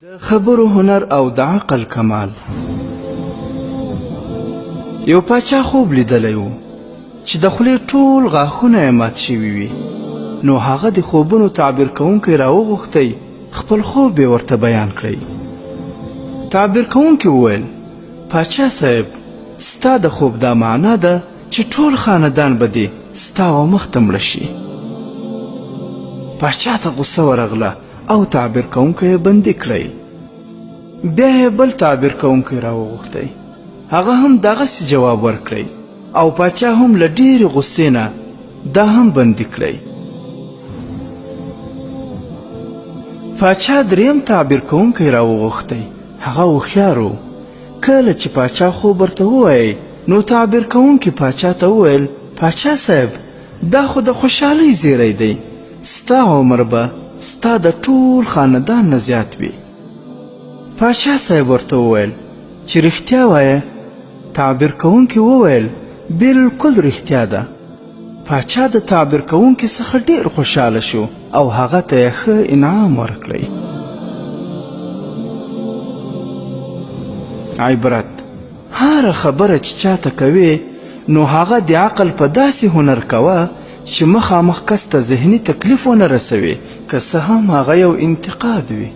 د خبرو هنر او د عقل کمال. یو پاچا خوب لیدلی و چې د خولې ټول غاښونه یې مات شوي وي، نو هغه د خوبونو تعبیر کوونکی راوغوښتی، خپل خوب یې ورته بیان کړی. تعبیر کوونکي وویل: پاچا صاحب، ستا د خوب دا معنا ده چې ټول خاندان به دې ستا و مخ ته مړه شي. پاچا ته غوسه ورغله او تعبیر کوونکی یې بندي کړی. بیا یې بل تعبیر کوونکی راوغوښتی، هغه هم دغسې جواب ورکړی او پاچا هم له ډېرې غوسې نه دا هم بندي کړی. پاچا دریم تعبیر کوونکی راوغوښتی، هغه هوښیار و. کله چې پاچا خوب ورته ووایي نو تعبیر کوونکي پاچا ته وویل: پاچا صاحب، دا خو د خوشحالۍ زیری دی، ستا عمر به ستا د ټول خاندان نه زیات وي. پاچا صاحب ورته وویل چې رښتیا وایه؟ تعبیر کوونکي وویل: بالکل رښتیا ده. پاچا د تعبیر کوونکي څخه ډیر خوشحاله شو او هغه ته یې ښه انعام ورکړی. عبرت: هره خبره چې چاته کوې نو هغه د عقل په داسې هنر کوه چې مخامخ کس ته ذهني تکلیف ونه رسوي، که څه هم هغه یو انتقاد وي.